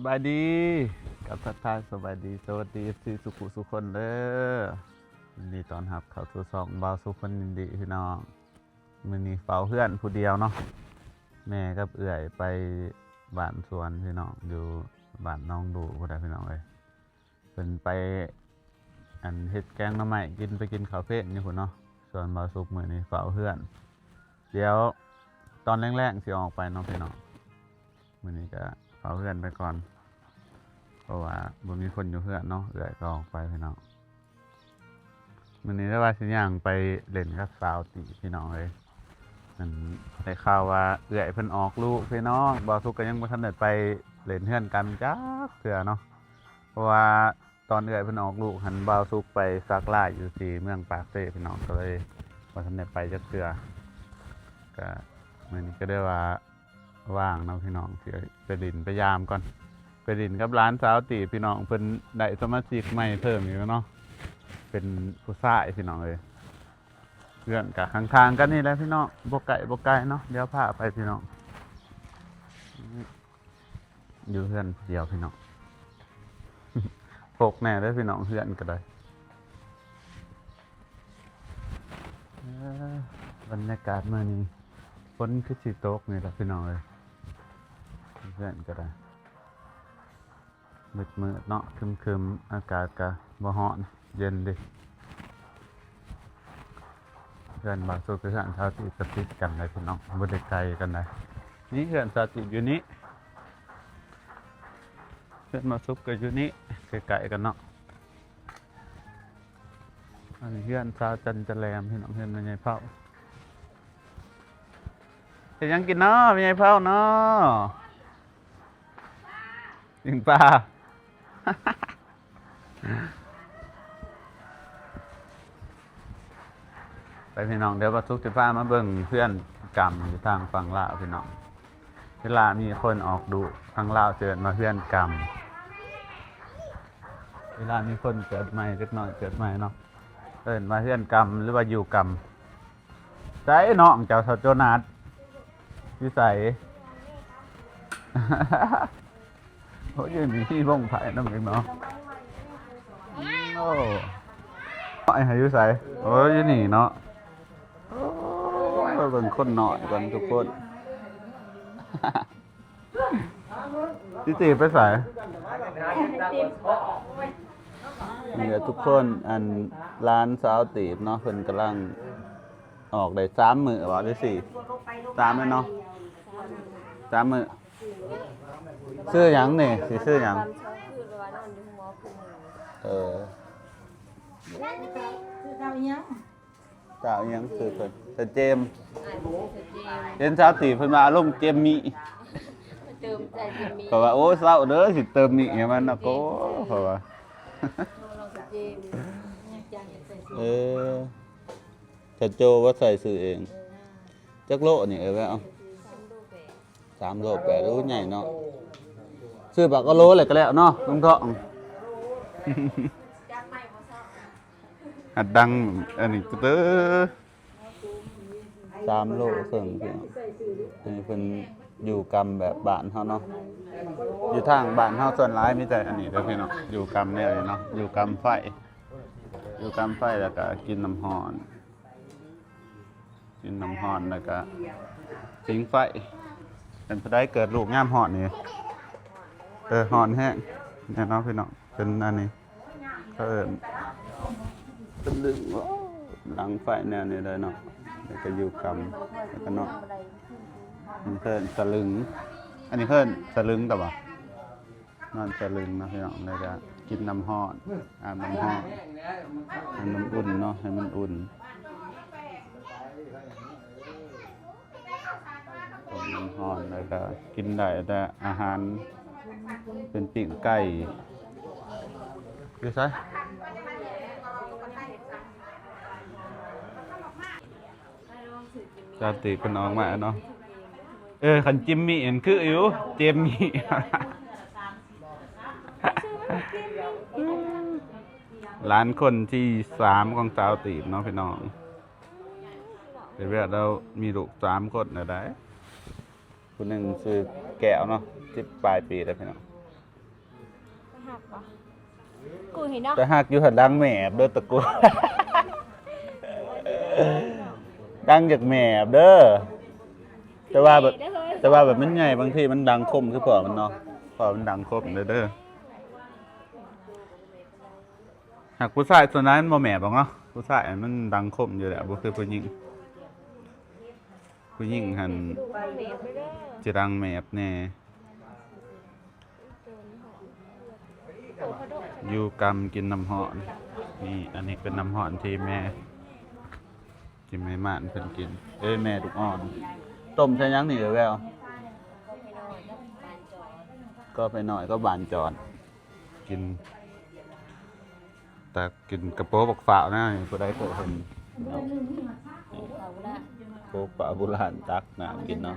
ສະບາຍດີ ກັບທັກທາຍສະບາຍດີ ສະຫວັດດີ ເອັຟຊີ ສູ່ຜູ້ສູ່ຄົນເດີ. ຍິນດີຕ້ອນຮັບເຂົ້າສູ່ຊ່ອງບ່າວສຸກຄົນຍິນດີ ພີ່ນ້ອງ. ມື້ນີ້ເຝົ້າເຮືອນຜູ້ດຽວເນາະ ແມ່ກັບເອື້ອຍໄປບ້ານສວນ ພີ່ນ້ອງ ຢູ່ບ້ານໜອງດູພຸ້ນແຫຼະ ພີ່ນ້ອງເອີຍ. ເພິ່ນໄປ ອັນ ເຮັດແກງໜໍ່ໄມ້ກິນ ໄປກິນເຂົ້າເພນຢູ່ພຸ້ນເນາະ. ສ່ວນບ່າວສຸກມື້ນີ້ເຝົ້າເຮືອນ ດຽວຕອນແລງໆຊິອອກໄປເນາະ ພີ່ນ້ອງ. ມື້ນີ້ກະເຝົ້າເຮືອນໄປກ່ອນ ເພາະວ່າບໍ່ມີຄົນຢູ່ເຮືອນເນາະ ເອື້ອຍກໍອອກໄປ ພີ່ນ້ອງ. ມື້ນີ້ໄດ້ວ່າຊິຍ່າງໄປຫຼິ້ນກັບສາວຕີ ພີ່ນ້ອງເອີຍ. ອັນ ໄດ້ຂ່າວວ່າເອື້ອຍເພິ່ນອອກລູກ ພີ່ນ້ອງ. ບ່າວສຸກກໍຍັງບໍ່ທັນໄດ້ໄປຫຼິ້ນເຮືອນກັນຈັກເທື່ອເນາະ ເພາະວ່າຕອນເອື້ອຍເພິ່ນອອກລູກຫັ້ນ ບ່າວສຸກໄປສັກລາຍຢູ່ທີ່ເມືອງປາກເຊ ພີ່ນ້ອງ ກໍເລີຍບໍ່ທັນໄດ້ໄປຈັກເທື່ອ. ກະມື້ນີ້ກໍໄດ້ວ່າ ວ່າງເນາະ ພີ່ນ້ອງ ຊິໄປຫຼິ້ນໄປຢາມກ່ອນ ໄປຫຼິ້ນກັບຫຼານສາວຕີ ພີ່ນ້ອງ. ເພິ່ນໄດ້ສະມາຊິກໃໝ່ເພີ່ມອີກແລ້ວເນາະ ເປັນຜູ້ຊາຍ ພີ່ນ້ອງເອີຍ. ເຮືອນກະຂ້າງໆກັນນີ້ແຫຼະ ພີ່ນ້ອງ ບໍ່ໄກບໍ່ໄກເນາະ ດຽວພາໄປ ພີ່ນ້ອງ. ຢູ່ເຮືອນຜູ້ດຽວ ພີ່ນ້ອງ ປົກແດ່ເດີ ພີ່ນ້ອງ ເຮືອນກໍໄດ້. ເອີ ບັນຍາກາດມື້ນີ້ ຝົນຄືຊິຕົກນີ້ລະ ພີ່ນ້ອງເອີຍ. ເຮືອນກໍໄດ້ມືດໆເນາະ ຄຶມໆ ອາກາດກໍບໍ່ຮ້ອນ ເຢັນດີ. ເຮືອນບ່າວສຸກກັບເຮືອນສາວຕີກໍຕິດກັນເລີຍ ພີ່ນ້ອງ ບໍ່ໄດ້ໄກກັນໃດ. ນີ້ເຮືອນສາວຕີຢູ່ນີ້ ເຮືອນບ່າວສຸກກໍຢູ່ນີ້ ໃກ້ໆກັນເນາະ. ອັນນີ້ເຮືອນສາວຈັນຈະແລມ ພີ່ນ້ອງ ເຮືອນແມ່ໃຫຍ່ເພົ້າ. ເຮັດຫຍັງກິນເນາະ ແມ່ໃຫຍ່ເພົ້າເນາະ? ປີ້ງປາ. ໄປ ພີ່ນ້ອງ ດຽວບ່າວສຸກຊິພາມາເບິ່ງເຮືອນກຳຢູ່ທາງຝັ່ງລາວ ພີ່ນ້ອງ. ເວລາມີຄົນອອກລູກ ທາງລາວເອີ້ນວ່າເຮືອນກຳ. ເວລາມີຄົນເກີດໃໝ່ ເດັກນ້ອຍເກີດໃໝ່ເນາະ ເອີ້ນວ່າເຮືອນກຳ ຫຼືວ່າຢູ່ກຳ. ໃສນ້ອງເຈົ້າ ທ້າວໂຈນາດ ຢູ່ໃສ? ໂອ້ຍ ຢູ່ນີ້ມີວົງໄພນຳອີກເນາະ. ໂອ້ ອ້າຍໃຫ້ຢູ່ໃສ? ໂອ້ຍ ຢູ່ນີ້ເນາະ. ໂອ້ຍ ເບິ່ງຄົນນ້ອຍກ່ອນທຸກຄົນ. ຕິຕິໄປໃສ? ນີ້ແຫຼະທຸກຄົນ ອັນ ຫຼານສາວຕີບເນາະ ເພິ່ນກຳລັງອອກໄດ້ສາມມື້ບໍ ຫຼືສີ່? ສາມແມ່ນເນາະ ສາມມື້. ຊື່ຫຍັງນີ້? ຊິຊື່ຫຍັງ? ເອີ ຊື່ເຈົ້າອີ່ຫຍັງ? ຊື່ເພິ່ນ ສາວເຈມ. ເຫັນສາວຕີເພິ່ນວ່າອາລົມເຈມມີ ເຕີມໃສ່ເຈມມີ ເຂົາວ່າ ໂອ້ ເຊົາເດີ ຊິເຕີມມີໃຫ້ມັນນະໂກ ເຂົາວ່າ. ເອີ ສາວໂຈວ່າໃສ່ຊື່ເອງ. ເອີ ຈັກໂລນີ້ ເອີ ແວ່ເອົາ ສາມໂລແປດ. ໂອ້ ໃຫຍ່ເນາະ ຊື້ປາກກະໂລແລ້ວກໍແລ້ວເນາະ ລຸງທອງ. ອັດດັງອັນນີ້ເດີ ສາມໂລເຄິ່ງ ພີ່ນ້ອງ. ອັນນີ້ເພິ່ນຢູ່ກຳແບບບ້ານເຮົາເນາະ ຢູ່ທາງບ້ານເຮົາສ່ວນຫຼາຍມີແຕ່ອັນນີ້ເດີ ພີ່ນ້ອງ ຢູ່ກຳແນວນີ້ເນາະ ຢູ່ກຳໄຟ ຢູ່ກຳໄຟ ແລ້ວກໍກິນນ້ຳຮ້ອນ ກິນນ້ຳຮ້ອນ ແລ້ວກໍຜິງໄຟ. ເປັນຜູ້ໃດເກີດລູກຍາມຮ້ອນນີ້? ເອີ ຮ້ອນແຮງແນ່ເນອນ ພີ່ນ້ອງ. ເປັນອັນນີ້ ເຂົາເອີ້ນສະລຶງ ຫຼັງໄຟແນວນີ້ເລີຍເນາະ ແລ້ວກໍຢູ່ກຳ ແລ້ວກໍເນາະ ເພິ່ນເອີ້ນສະລຶງ ອັນນີ້ເອີ້ນສະລຶງຕະຫວາ ນອນສະລຶງເນາະ ພີ່ນ້ອງ ແລ້ວກໍກິນນ້ຳຮ້ອນ ອາບນ້ຳຮ້ອນ ໃຫ້ມັນອຸ່ນເນາະ ໃຫ້ມັນອຸ່ນ. ຕົ້ມນ້ຳຮ້ອນ ແລ້ວກໍກິນໄດ້ແຕ່ອາຫານເປັນປີ້ງໄກ່. ຢູ່ໃສ? ສາວຕີເພິ່ນອອກມາເນາະ. ເອີ ຄັນຈິມມີອັນຄືຢູ່ ເຈມມີ. ຫຼານຄົນທີສາມຂອງສາວຕີບເນາະ ພີ່ນ້ອງ. ແຕ່ແລ້ວມີລູກສາມຄົນແລ້ວໃດ໋. ຜູ້ໜຶ່ງຊື່ແກ້ວເນາະ ສິບປາຍປີແລ້ວພີ່ນ້ອງ. ກູເຫັນເນາະ ແຕ່ຮັກຢູ່ຫັ້ນດັງແໝບເດີຕະກູ ດັງຈາກແໝບເດີ ແຕ່ວ່າແບບ ແຕ່ວ່າແບບມັນໃຫຍ່ ບາງທີມັນດັງຄົມຄືພໍ່ມັນເນາະ ພໍ່ມັນດັງຄົມເດີ ເດີ. ຫາກຜູ້ຊາຍສ່ວນຫຼາຍມັນບໍ່ແໝບດອກເນາະ ຜູ້ຊາຍມັນດັງຄົມຢູ່ແລ້ວ ບໍ່ຄືຜູ້ຍິງ ຜູ້ຍິງຫັ້ນຈະດັງແໝບແດ່. ຢູ່ກຳກິນນ້ຳຮ້ອນ ນີ້ ອັນນີ້ເປັນນ້ຳຮ້ອນທີ່ແມ່ ທີ່ແມ່ໝ້ານເພິ່ນກິນ ເອີຍ ແມ່ລູກອ່ອນ ຕົ້ມໃສ່ຫຍັງນີ້ເອີຍແວວ? ກໍໄປໜ້ອຍກັບບານຈອນ ກິນ ຕັກກິນກະໂປະບັກຟ້າວນະ ຜູ້ໃດເຄີຍເຫັນ ໂປະປາບູລານຕັກນ້ຳກິນເນາະ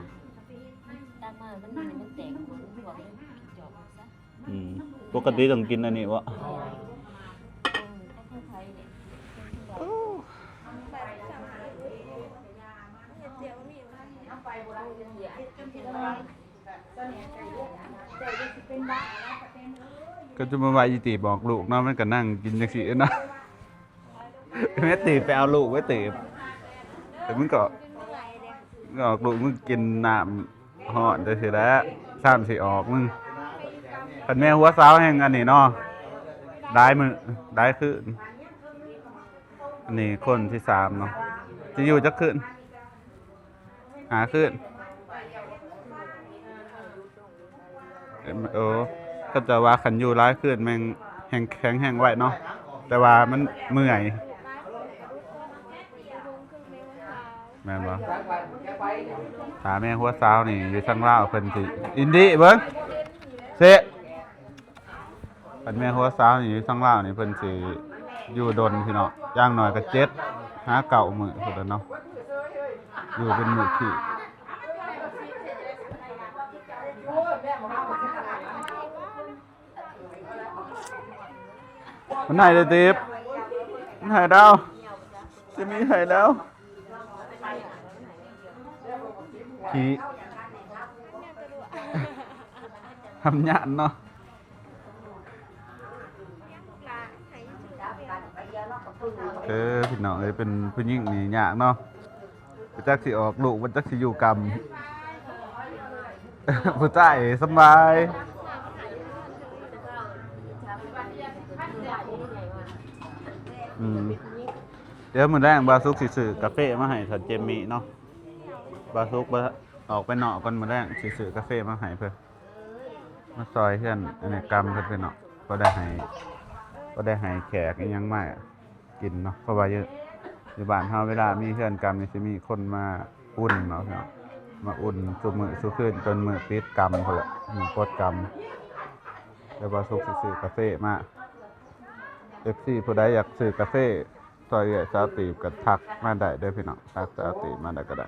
ຕັກມາມັນ ມັນແຕກ ມັນບວມເລີຍ ກິນຈອກເອົາຊະ. ອືມ ປົກກະຕິຕ້ອງກິນອັນນີ້ບໍ່? ກໍຈະມາວ່າອີຕີບອອກລູກເນາະ ມັນກໍນັ່ງກິນຈັ່ງຊີ້ເນາະ ແມ່ຕີບໄປເອົາລູກໄວ້ຕີບ ແຕ່ມັນກໍ ອອກລູກ ມັນກິນນ້ຳຮ້ອນຈັ່ງຊີ້ແຫຼະ ຊ້ຳຊິອອກ ມຶງ. ຄັນແມ່ຫົວສາວແຮ່ງອັນນີ້ເນາະ ຫຼາຍມື້ ຫຼາຍຄືນ. ອັນນີ້ຄົນທີສາມເນາະ ຊິຢູ່ຈັກຄືນ? ຫ້າຄືນ. ເອີ ເຂົາເຈົ້າວ່າຄັນຢູ່ຫຼາຍຄືນແມ່ງແຮງ ແຂງແຮງໄວເນາະ ແຕ່ວ່າມັນເມື່ອຍ ແມ່ນບໍ່? ຖ້າແມ່ຫົວສາວນີ້ຢູ່ທາງລາວ ເພິ່ນຊິ ອິນດີເບິ່ງ ເຊ ຄັນແມ່ຫົວສາວນີ້ຢູ່ທາງລາວນີ້ ເພິ່ນຊິຢູ່ດົນພີ່ນ້ອງ ຢ່າງໜ້ອຍກໍເຈັດຫາເກົ້າມື້ພຸ້ນແຫຼະເນາະ ຢູ່ເປັນມື້ຄີບ. ມັນໃຫ້ເດ້ຕິບ ມັນໃຫ້ດາວ ຊິມີໃຫ້ດາວ ຂີ້ ທຳຍານເນາະ. ເອີ ພີ່ນ້ອງເອີຍ ເປັນຜູ້ຍິງນີ້ຍາກເນາະ ບໍ່ຈັກຊິອອກລູກ ບໍ່ຈັກຊິຢູ່ກຳ ຜູ້ຊາຍສະບາຍ. ອືມ ດຽວມື້ແລງບ່າວສຸກຊິຊື້ກາເຟມາໃຫ້ທ່ານເຈມມີເນາະ ບ່າວສຸກ ອອກໄປນອກກ່ອນ ມື້ແລງຊິຊື້ກາເຟມາໃຫ້ເພິ່ນ ມາຊ່ອຍເຮືອນ ອັນນີ້ກຳເພິ່ນເນາະ ບໍ່ໄດ້ໃຫ້ ບໍ່ໄດ້ໃຫ້ແຂກອີ່ຫຍັງມາກິນເນາະ ເພາະວ່າຢູ່ ຢູ່ບ້ານເຮົາເວລາມີເຮືອນກຳນີ້ ຊິມີຄົນມາອຸ່ນເນາະ ມາອຸ່ນຊຸມື້ຊຸຄືນ ຈົນມື້ປິດກຳພຸ້ນແຫຼະ ມື້ປົດກຳ. ແລ້ວບ່າວສຸກຊິຊື້ກາເຟມາ ເອັຟຊີ ຜູ້ໃດຢາກຊື້ກາເຟ ຊ່ອຍເອື້ອຍສາວຕີບກໍທັກມາໄດ້ເດີພີ່ນ້ອງ ທັກສາວຕີບມາໄດ້ກໍໄດ້.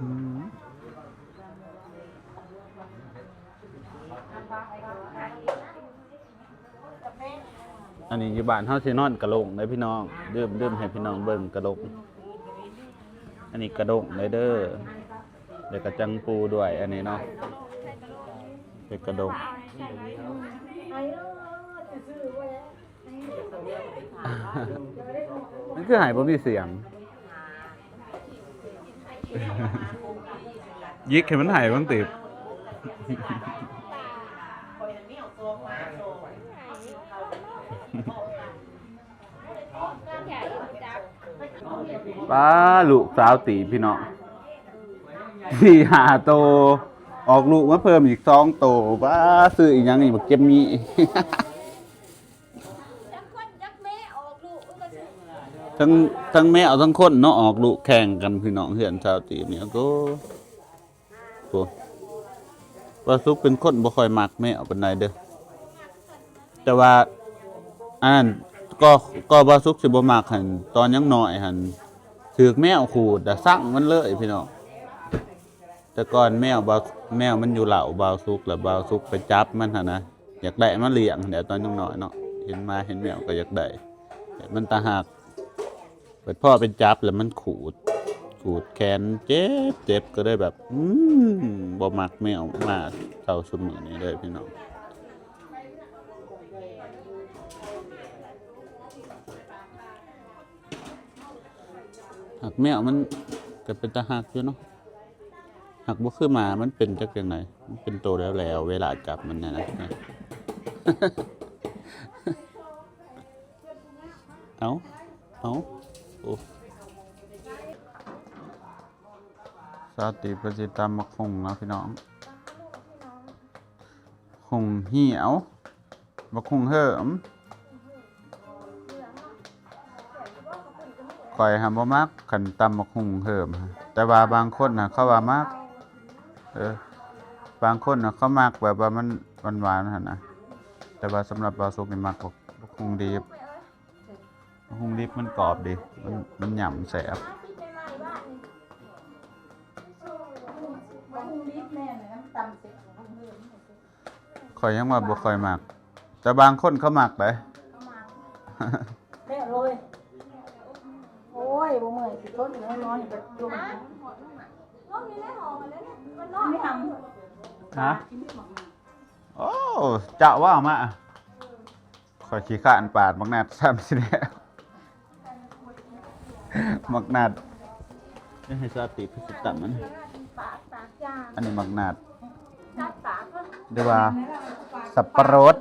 ອືມ ອັນນີ້ຢູ່ບ້ານເຮົາຊິນອນກະໂຫຼງເດີພີ່ນ້ອງ ດື່ມ ດື່ມໃຫ້ພີ່ນ້ອງເບິ່ງກະໂຫຼງ ອັນນີ້ກະໂຫຼງເດີ ແລ້ວກະຈັງປູດ້ວຍອັນນີ້ເນາະ ເປັນກະໂຫຼງ ມັນຄືໃຫ້ບໍ່ມີສຽງ ຍິກໃຫ້ມັນໃຫ້ເບິ່ງຕິບ. ປ້າ ລູກສາວຕີບພີ່ນ້ອງ ສີ່ຫ້າໂຕ ອອກລູກມາເພີ່ມອີກສອງໂຕ ປ້າ ຊື້ອີ່ຫຍັງນີ້ບັກເຈັບມີ ທັງຄົນທັງແມວ ທັງຄົນເນາະ ອອກລູກແຂ່ງກັນພີ່ນ້ອງ ເຮືອນສາວຕີບນີ້ ໂອ້ ໂອ້ ບ່າວສຸກເປັນຄົນບໍ່ຄ່ອຍມັກແມວປານໃດເດີ ແຕ່ວ່າອັນນັ້ນ ກໍ ກໍບ່າວສຸກຊິບໍ່ມັກຫັ້ນ ຕອນຍັງນ້ອຍຫັ້ນ ຖືກແມວຂູດ ລະຊັງມັນເລີຍພີ່ນ້ອງ. ແຕ່ກ່ອນແມວບ່າວ ແມວມັນຢູ່ເລົ້າບ່າວສຸກ ລະບ່າວສຸກໄປຈັບມັນຫັ້ນນະ ຢາກໄດ້ມາລ້ຽງຫັ້ນແຫຼະ ຕອນຍັງນ້ອຍເນາະ ເຫັນໝາເຫັນແມວກໍຢາກໄດ້ ມັນຕາຮັກ ບັດພໍໄປຈັບແລ້ວມັນຂູດ ຂູດແຂນເຈັບໆ ກໍເລີຍແບບ ອືມ ບໍ່ມັກແມວມາເທົ່າຊຸມມື້ນີ້ເລີຍພີ່ນ້ອງ. ຫາກແມວມັນກໍເປັນຕາຮັກຢູ່ເນາະ ຫາກບໍ່ຄືໝາ ມັນເປັນຈັກຈັ່ງໃດ ມັນເປັນໂຕແຫຼວໆ ເວລາຈັບມັນນະ ເອົາ ເອົາ ໂອ້ ສາວຕີບເພິ່ນຊິຕຳບັກຫຸ່ງເນາະພີ່ນ້ອງ. ຫຸ່ງຫ້ຽວ ບັກຫຸ່ງເຫີມ ຂ້ອຍຫັ້ນບໍ່ມັກ ຄັນຕຳບັກຫຸ່ງເຫີມ ແຕ່ວ່າບາງຄົນນະເຂົາວ່າມັກ ເອີ ບາງຄົນນະເຂົາມັກແບບວ່າມັນຫວານໆ ຫັ້ນນະ ແຕ່ວ່າສຳລັບບ່າວສຸກນີ້ມັກບັກ ບັກຫຸ່ງດິບ. ບັກຫຸ່ງດິບມັນກອບດີ ມັນ ມັນຫຍ້ຳແຊບ. ບັກຫຸ່ງດິບແມ່ນນະ ຕຳເສັດ ບັກຫຸ່ງເຫີມ ຂ້ອຍຍັງວ່າບໍ່ຄ່ອຍມັກ ແຕ່ບາງຄົນເຂົາມັກເດ້. ແລ້ວໂລຍ ໂອ້ຍ ບໍ່ເມື່ອຍ ຊິທົນ ນອນຢູ່ແບບຢູ່ ລົງນີ້ແຫຼະ ຫ້ອງອັນນັ້ນນະ ມັນນອນ ຫາ ໂອ້ ເຈົ້າວ່າມາ ຂ້ອຍຂີ້ຄ້ານປາດບັກໜາດຊ້ຳຊິແລ້ວ ບັກໜາດ ຈະໃຫ້ສາວຕີບເພິ່ນຊິຕຳມັນ ອັນນີ້ບັກໜາດ ຫຼືວ່າສັບປະລົດ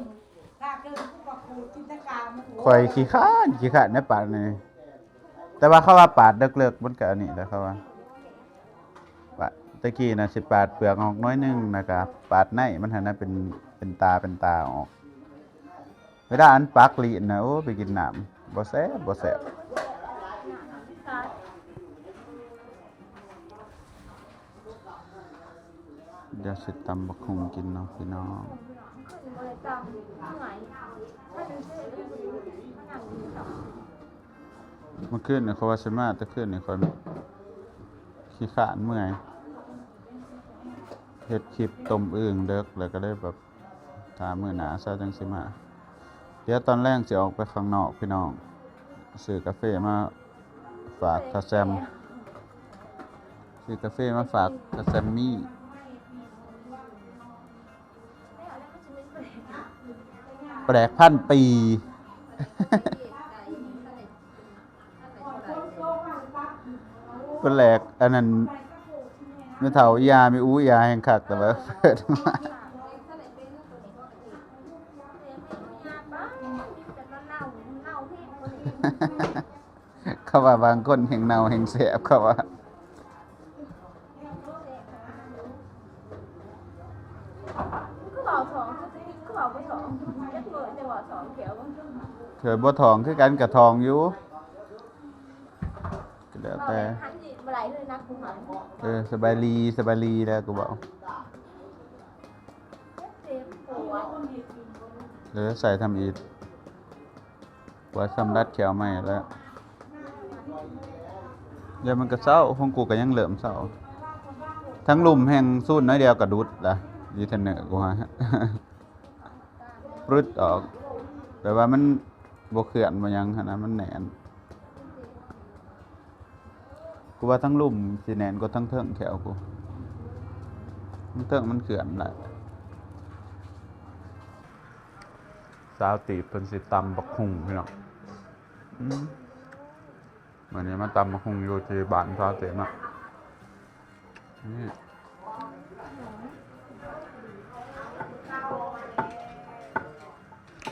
ຂ້ອຍຂີ້ຄ້ານ ຂີ້ຄ້ານໃນປາດນີ້ ແຕ່ວ່າເຂົາວ່າປາດເລິກໆ ມັນກະອັນນີ້ແຫຼະ ເຂົາວ່າ ປະ ແຕ່ກີ້ນະຊິປາດເປືອກອອກໜ້ອຍໜຶ່ງ ແລ້ວກະປາດໃນມັນຫັ້ນນະ ເປັນ ເປັນຕາ ເປັນຕາອອກ. ເວລາອັນປັກລີ້ນນະ ໂອ້ ໄປກິນນ້ຳ ບໍ່ແຊບ ບໍ່ແຊບ. ດຽວຊິຕຳບັກຫຸ່ງກິນເນາະພີ່ນ້ອງ. ມື້ຄືນນີ້ຂ້ອຍວ່າຊິມາ ແຕ່ຄືນນີ້ຂ້ອຍຂີ້ຄ້ານເມື່ອຍ ເຮັດຄລິບຕົ້ມອຶ່ງເດິກ ແລ້ວກໍເລີຍແບບຖ້າມື້ໜ້າຊະຈັ່ງຊິມາ. ດຽວຕອນແລງຊິອອກໄປຂ້າງນອກພີ່ນ້ອງ ຊື້ກາເຟມາຝາກຕາແຊມ ຊື້ກາເຟມາຝາກຕາແຊມມີ້. ປາແດກພັນປີ ປາແດກອັນນັ້ນ ແມ່ເຖົ້າອີ່ຫຍັງ ແມ່ອູ່ອີ່ຫຍັງແຮ່ງຄັກ ແຕ່ວ່າເປີດມາ ເຂົາວ່າບາງຄົນແຮ່ງເນົ່າແຮ່ງແຊບ ເຂົາວ່າ. ເຄີຍບໍ່ທ້ອງຄືກັນ ກະທ້ອງຢູ່ ກະແລ້ວແຕ່. ເອີ ສະບາຍດີ ສະບາຍດີແລ້ວກະເວົ້າ. ເອີ ໃສ່ທຳອິດ. ປວດສ່ຳລັດແຂ້ວໃໝ່ແລ້ວ. ດຽວມັນກະເຊົາ ຂອງກູກະຍັງເລີ່ມເຊົາ. ທັງລຸ່ມແຮ່ງສູນໜ້ອຍດຽວກະດຸດລະ ດີເທນເນີກູຫາ ປຶດອອກ. ແບບວ່າມັນບໍ່ເຄື່ອນບໍ່ຫຍັງຫັ້ນນະ ມັນແໜ້ນ. ກູວ່າທັງລຸ່ມຊິແໜ້ນກວ່າທັງເທິງແຂ້ວກູ. ທັງເທິງມັນເຄື່ອນຫຼາຍ. ສາວຕີບເພິ່ນຊິຕຳບັກຫຸ່ງພີ່ນ້ອງ. ອືມ ມື້ນີ້ມາຕຳບັກຫຸ່ງຢູ່ທີ່ບ້ານສາວຕີບເນາະ. ນີ້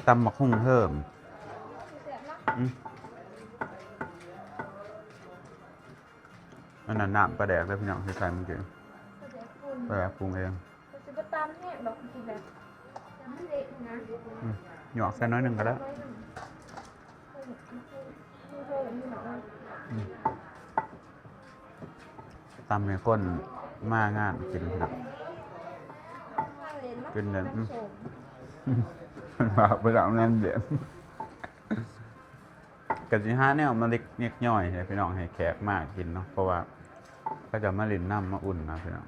ຕຳບັກຫຸ່ງເພີ່ມ. ອືມ ອັນນັ້ນນ້ຳປາແດກເດີພີ່ນ້ອງ ທີ່ໃສ່ມື້ກີ້ ປາແດກປຸງເອງ. ອືມ ຫຍອກໃສ່ໜ້ອຍໜຶ່ງກະໄດ້. ອືມ ຕຳໃຫ້ຄົນມາງານກິນພີ່ນ້ອງ ກິນແລ້ວ ອືມ ເພິ່ນວ່າບໍ່ໄດ້ເອົານ້ຳເຢັນ. ກະຊິຫາແນວມາເລັກໆນ້ອຍໆໃຫ້ພີ່ນ້ອງ ໃຫ້ແຂກມາກິນເນາະ ເພາະວ່າເຂົາເຈົ້າມາຫຼິ້ນນຳມາອຸ່ນນະພີ່ນ້ອງ.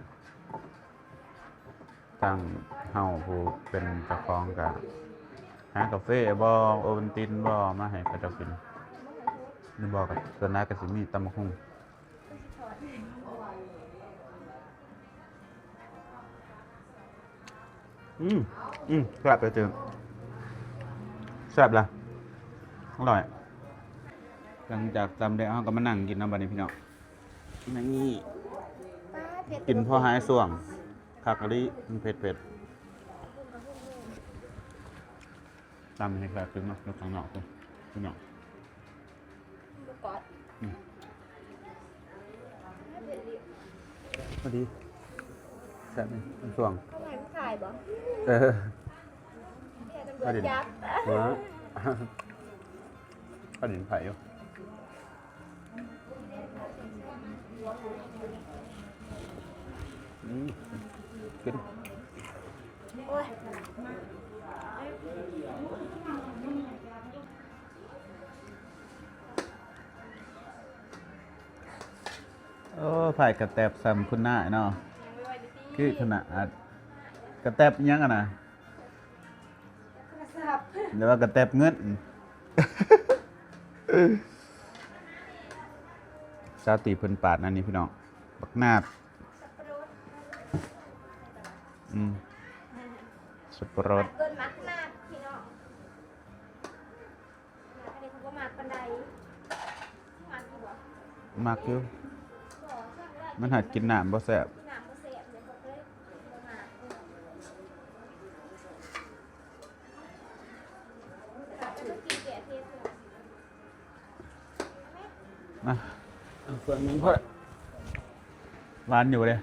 ທາງເຮົາຜູ້ເປັນເຈົ້າຂອງກະຫາກາເຟບໍ່ ໂອວັນຕິນບໍ່ ມາໃຫ້ເຂົາເຈົ້າກິນ ຫຼືບໍ່ກະສ່ວນຫຼາຍກະຊິມີຕຳບັກຫຸ່ງ. ອືມ ອືມ ແຊບເລີຍ ແຊບລະ ອະລ່ອຍ. ຫຼັງຈາກຕຳແລ້ວ ເຮົາກໍມານັ່ງກິນນຳບັດນີ້ພີ່ນ້ອງ. ນີ້ ກິນພໍຫາຍສ່ວງ ຄັກອີ່ຫຼີ ມັນເຜັດໆ. ຕຳໃຫ້ແຊບຂຶ້ນເນາະ ຢູ່ຂ້າງນອກພຸ້ນ ພີ່ນ້ອງ. ບໍ່ກອດ ອືມ ພໍດີ ແຊບນີ້ ມັນຊ່ວງ ເຂົາໃຫ້ມັນຂາຍບໍ່? ເອີ ແຕ່ຕຳຫຼວດຈັບ ກໍດິນໄຜຢູ່. ອືມ ກິນ ໂອ້ຍ ໂອ້ ພາຍກະແຕັບສ່ຳຄຸນນາຍເນາະ ຄືຂະໜາດ ກະແຕັບຫຍັງຫັ້ນນະ? ໂທລະສັບ ຫຼືວ່າກະແຕັບເງິນ ສາວຕີເພິ່ນປາດອັນນີ້ພີ່ນ້ອງ ບັກນາດ ອືມ ສັບປະລົດ ເອີ້ນບັກນາດພີ່ນ້ອງ. ອັນນີ້ເຂົາບໍ່ມັກປານໃດ. ມັກຢູ່ບໍ່? ມັກຢູ່. ມັນຫາກກິນນ້ຳບໍ່ແຊບ. ກິນນ້ຳບໍ່ແຊບເດ້ ເພິ່ນເລີຍບໍ່ມັກ. ມາ ເອົາເຄື່ອງໜຶ່ງພໍລະ. ຫວານຢູ່ເດ້.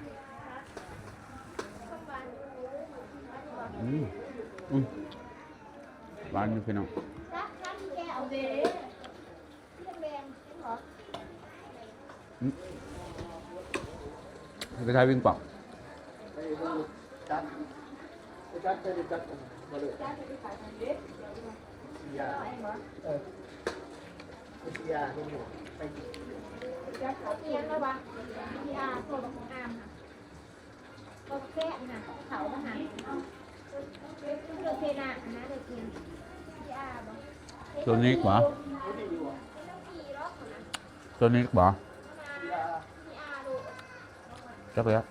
ອືມ ອືມ. ຫວານຢູ່ພີ່ນ້ອງ. ອືມ ໄປຂາຍປິງປອງ. ໂຊນິກບໍ? ໂຊນິກບໍ? ຈັກແລ້ວ.